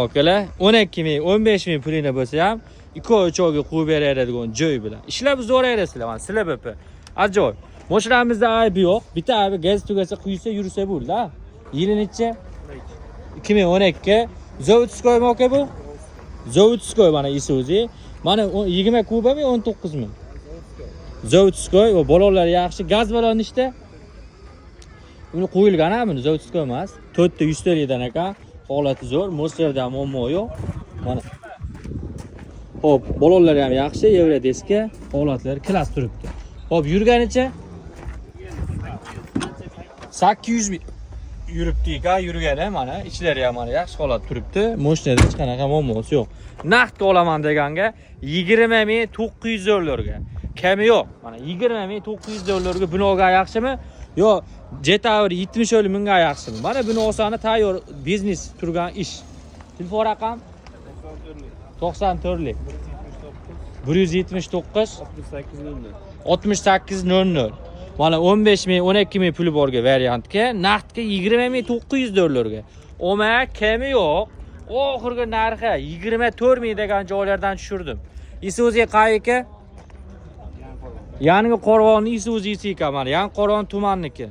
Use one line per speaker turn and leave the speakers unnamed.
Akalar, 12 ming, 15 ming pulinglar bo'lsa ham 2 oy, 3 oyga qo'yib beradigan joy bilan ishlab zo'r erasizlar. Mana sizlar BP ajoyib. Mashinamizda aybi yo'q, bitta aybi gaz tugasa, quysa, yursa bo'ldi. Ha, yili necha? 2012. Заводской mi, aka, bu? Заводской. Mana Isuzu, mana 20 kubami, 19 mi? Заводской va balonlar yaxshi. Gaz balon nechta? Uni qo'yilgan, ha, buni заводской emas. To'rtta yuztalikdan ekan, holati zo'r, motorda muammo yo'q. Mana, ho'p, balonlar ham yaxshi, евродиска, holatlari класс turibdi. Ho'p, yurganicha 800 ming yuribdi ekan yurgani. Mana ichlari ham, mana, yaxshi holat turibdi. Mashinada hech qanaqa muammosi yo'q. Naqdga olaman deganga 20 900 dollarga, kami yo'q. Mana, 20 900 dollarga buni olgan yaxshimi yo Jetour 70 mingga yaxshimi? Mana buni olsani, tayyor biznes turgan ish. Telefon raqam 94lik 179
68 00.
68 00. Mana, 15 ming, 12 ming puli borga variantga naqdga 20 900 dollarga. Oma, kami yo'q. Oxirgi narxi 24 ming degan joylardan tushirdim. Isuzu qayerga? Yangi Qo'rg'onni Isuzusi ekan, mana, Yangi Qo'rg'on tumanniki.